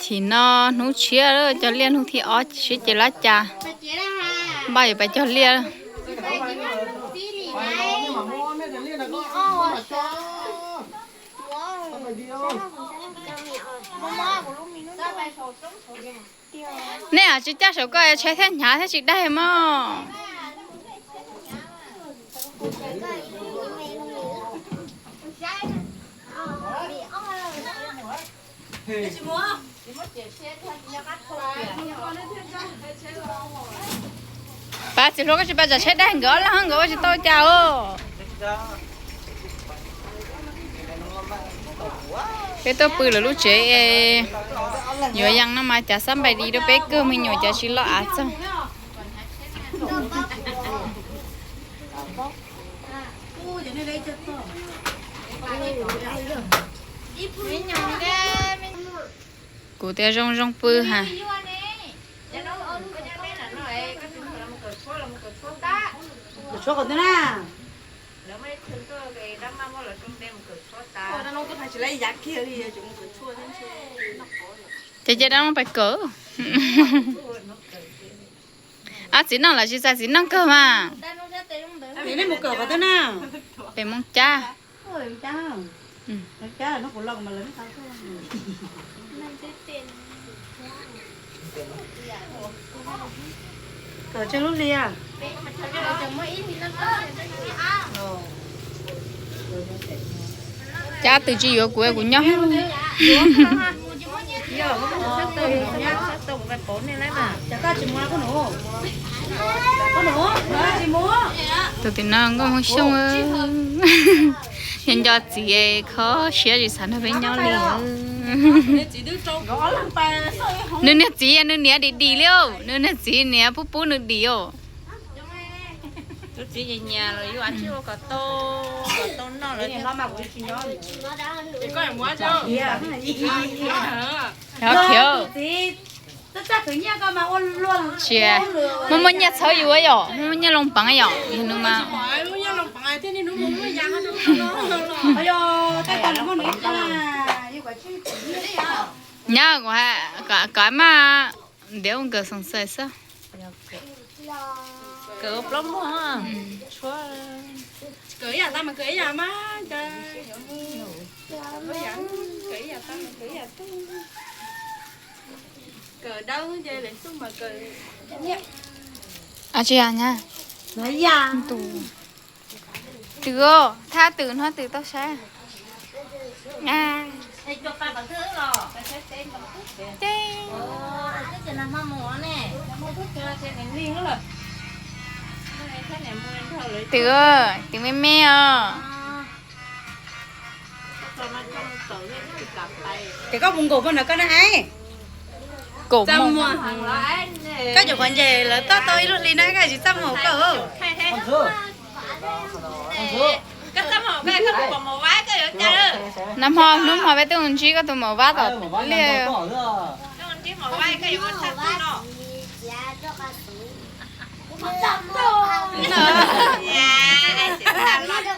Chim no hnub tshiab, cog liaj hnub thib ob siab ces lab cas npaj yuav pais cog liaj. Nej tsis caj saum koj tsheb thiaj hnyav thiab tsis daig mog. Pab txiv hluas koj tsis pab tsav tsheb daig nkawd ob leeg nkawd ua tsis tau cas os. Peb tuaj pw lawv lub tsev yuav yees no mas cav xab npais dis rau peb kawg, me nyuam cav tsis loj av txog. Kuv tias zoo zoo pw ha. Ces cia dab laug pais kawm. Ob txiv neej los tsis txais txiv neej kawg mas. Pem Hmoob Cab. Kawm tsawg lub hli a? Cab twb tsis yuav kuv, kuv nyob. Tus tim no nkauj Hmoob Xyooj, nco nco txiv kho siab tsis xav nrog peb nyob li. Nws niag txiv nws niam dim dim li, nws niag txiv niam pub pub nws dim os. Khiav, muaj muaj nyiaj txhawb yus yom, muaj muaj nyiaj loo peev yom, yog nws mas. Nyab, kov maj ntiav ua nkawd xoom xais xwb. Twm, twm, thaj twm no twm tau saib. Twm, twm me me os. Ces koj mus nkaum puag nram koj na Aib. Koj cov qhuav nces lawv toj tau ib lub hli na koj tsis txaj muag koj. Nag hmo hnub hmo peb twb mus ntsib koj tus maum vab tom liaj.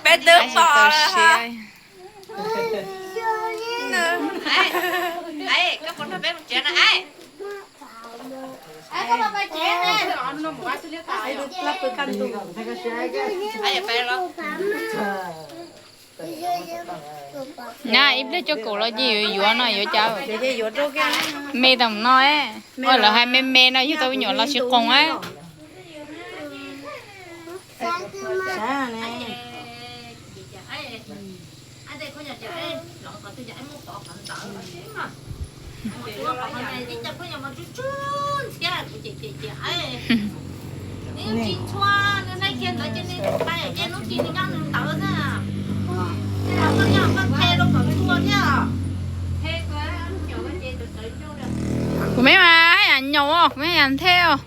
Peb twb pom. Na ib pliag cuaj kaum los ces yuav yuav no yuav cas? Me tau no, ua lawv hais me me no yug tau me nyuam los tsis qoos. Kuv me mas yam nyaum os, kuv me yam nthe os.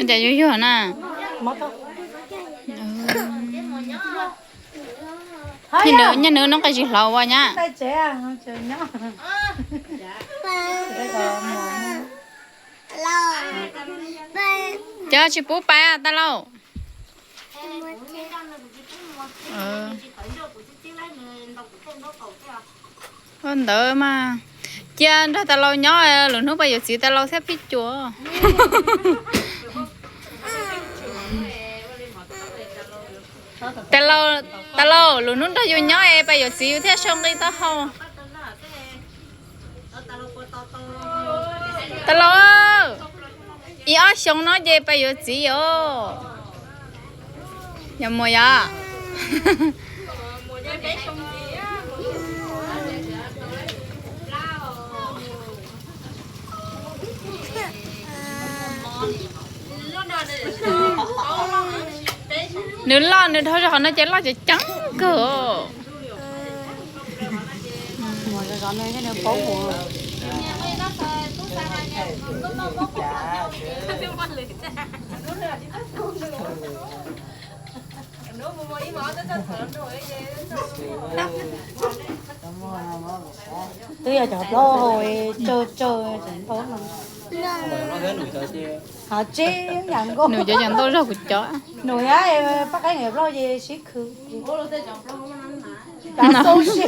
Cas yuag yuag na. Nyob nws noj qe zis hlauv ua nyab. Cov tsis pub pais tas lauj. Ntawd mas cia nrog tas lauj nyob, lwm hnub pais yuav txiv tas lauj thiab phij cuam. Tas lauj, lwm hnub nrog yus nyob es pais yuav txiv yus thiaj sau nqi taub hau. Tas lauj, ib ob xyoo no ces pais yuav txiv os. Yog muaj yom. Nws loj, nws dhau rau qhov no ces loj ceev ceev kawg. Twb yog cov plaub hau tsawg tsawg cov ntau no. Hov tseb yam nkauj. Nws cov cov ntau zog kuv cov. Nws yog pab qaib nws plaub ces sib khwv. Cov xau si.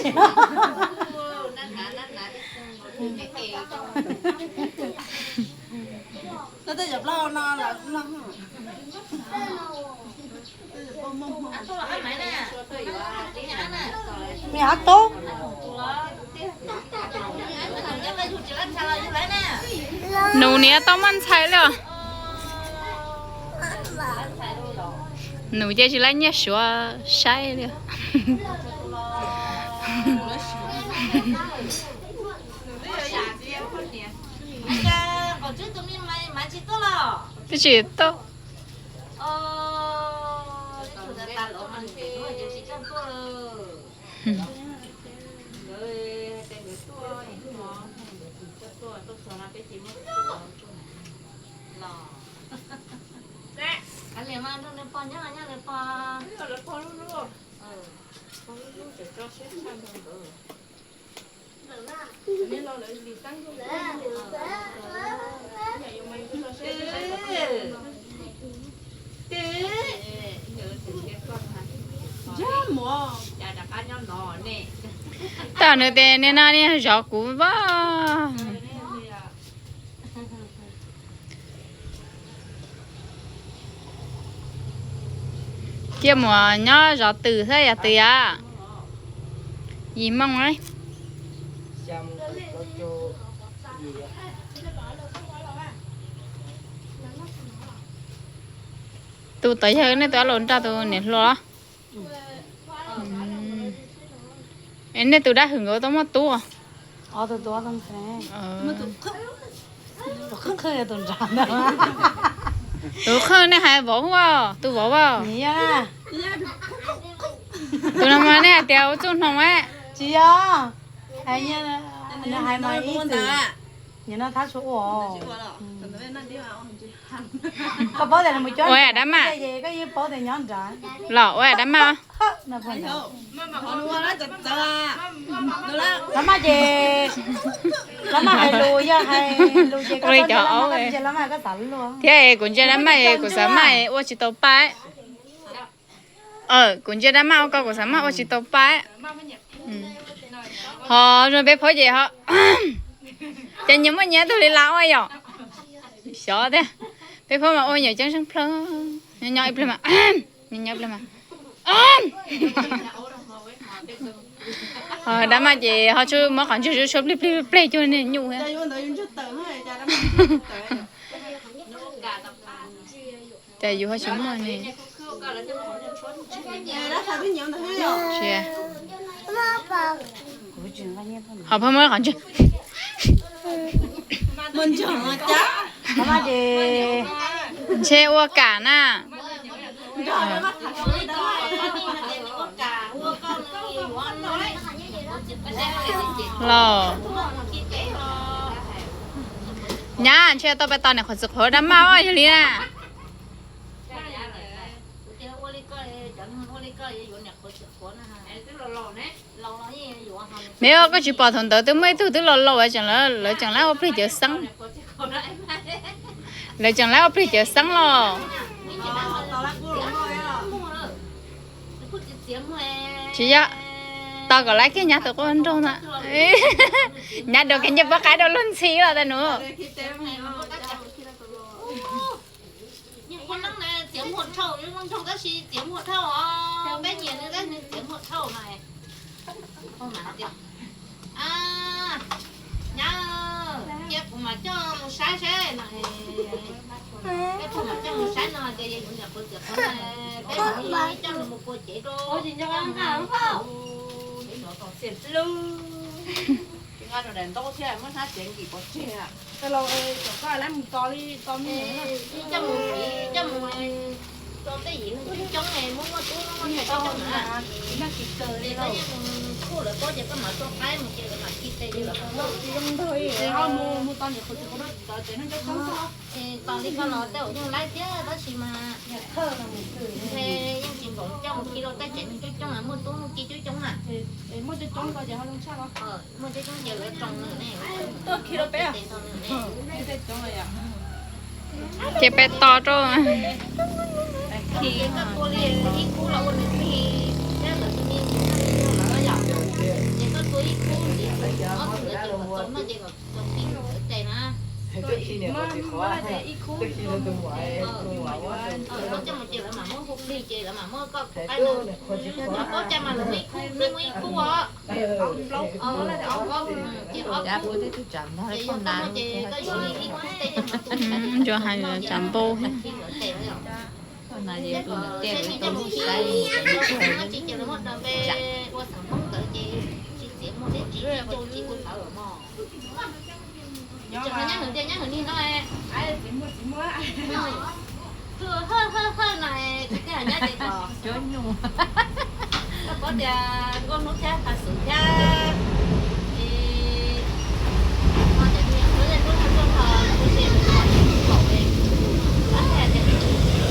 Me hab tub. Nus niam tau muaj ntxhais li os. Nus ces tsis laib nyiaj suav saib li. Twb tsis tau. Tab nws tes niag no niag zov kuv vaj. Cia mus nyob zov twm thiab yog twm yam. Yim moos. Tus tom yawg nej tus ab los nrog tus niam hluas los? Nej tus dab hwm nkawd tau muaj tub? Tus qhwj nej hais vauv, tus vauv as. Tus no mas nej hais tias ua txuj hnoos a? Tsis yog, nws hais mas ib txwm, nim no thab tsuas ua. Koj paub tias nws mus coob, ua dab maj, koj yeej paub tias nyob nrad. Los ua dab maj. Dab maj ces, dab maj hais lus, yog hais lus ces koj txhob ntsia dab maj, koj ntsia dab maj koj xav luag. Thiab kuv ntsia dab maj kuv xav maj ua tsis tau paj. Kuv ntsia dab maj ua ko kuv xav maj ua tsis tau paj. Ho zoo peb phaub ces ho, ces nyias muaj nyias tug li las ua yom. Xyov tiag, peb phaub mas ua nyuam ceeb zeeg plawg, nyob nyob ib pliag mas, nyob nyob ib pliag mas. Ho dab maj ces ho tsuas muab qhov ntswg tshuab plig plig plig cuag niag nyuj thiab. Cas yus ho tsis muaj ne. Ho pheej muab qhov ntswg. Ntshe ua kam na. Los nyab ntshe tau pais tos niam qhuav txiv qhuav dab maj os yog li na. Neb, koj tsis pom thaum ntawd twb muaj ib tug twb laus laus tseem, lawv tseem lab ua plig cawv xeeb. Lawv tseem lab ua plig cawv xeeb los. Tsis yog, tos kom lawv kiag nyab tus quaj nraug ntag. Nyab dua kiag ncej pob qaib rau luag ntxhi los tas nus. Nyab, cia kuv mam coj mus saib seb no, peb pog mam coj mus saib no ces yog yuav niam qhuav txiv qhuav, peb mam coj nws mus pua cev rau. Nqa rau daim ntaub thiab muab hnab cev nkim pov tseg. Coj mus, coj mus rau tej yim neeg coob coob, muab muaj tub muaj ntxhais coob coob na. Ces koj yeej mus kuj lawv paub ces koj mam tso qaib mus ces lawv mam khi tes ces lawv ho mus tau niam qhuav txiv qhuav rau tawv ces neeg coob coob. Tos li koj los tej zaum yeej laib thiab tab sis mas ntshe yeej tsis npaum coj mus khi rau tej tsev neeg coob coob, muaj tub muaj ki coob coob na. Muaj coob coob ko ces ho zoo tshaj los. Muaj coob coob ces lawv tsoo nws ne. Tuaj khi rau peb. Ces peb tos rau. Ces koj tua li ib khub los ua nws khi, thiab lawv tus me ntsis nyob li yog lawm yom. Ces koj tua ib khub ntxiv, ob tug ntawd ces kom txaus noj ces kom txaus khi ntawd tes na. Muab coj mus ces lawv mam muab hu plig ces lawv mam muab koj qaib no. Cov paub cai mas lawv muaj ib khub, nej muaj ib khub os. Ces ob khub, ces koj muaj ces koj yuav li ib khub tej coj mus tua, cov npau. Tsis ces lawv muab rau npe ua xeem Hmoob ntawd ces tsis txiav muag thiab tsis cau tsis ua tawv mog. Tseem ho nyab hwm tias nyab hwm nig no. Hawj hawj hawj no, tsis tej hais nyab ces kom koj paub tias nkauj hnub thiab qha xwm thiab es ho cov me nyuam hlub hlub ho tuaj ho ua si mus ho kaum es,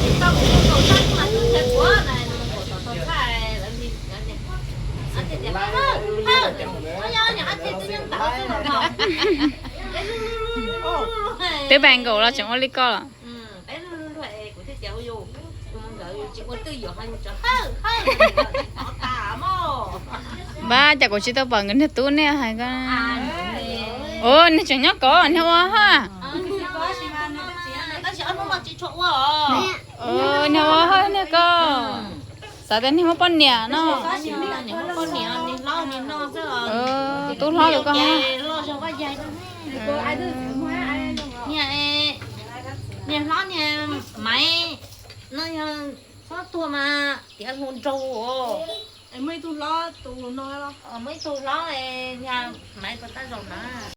es tau kuv kaum tag mas tus ntshaw kuav na, kaum tom tau txhaj lawv li tias, hawj hawj, koj yog niam qhab tes twb nyob ntawd xwb los. Twb pais nkaum los tseem ua li koj los. Peb luag luag luag es kuv thiaj tias ua yus, yus mus nkawd yus tsis ua twj ywm ho yus tseem hawj hawj, tov tas mog. Npab, cas kuv tsis tau pom nkawd niag tub nej hais ko. Ua, niag tseem nyob ko, niag ua haj. Tab sis ob hnub no tsis tshua ua os. Niag ua haj niag ko. Xav tias niag muaj poj niam no. Niag muaj poj niam, niag hlob niag no xwb os. Tub hlob lawm koj. Loj zog vaj yaig. Niag, niag hlob niag Maiv no yog txhob tuag mas tiav hluas nraug os. Muaj ib tug hlob tus no, muaj ib tug hlob niag Maiv puas tab zaum na.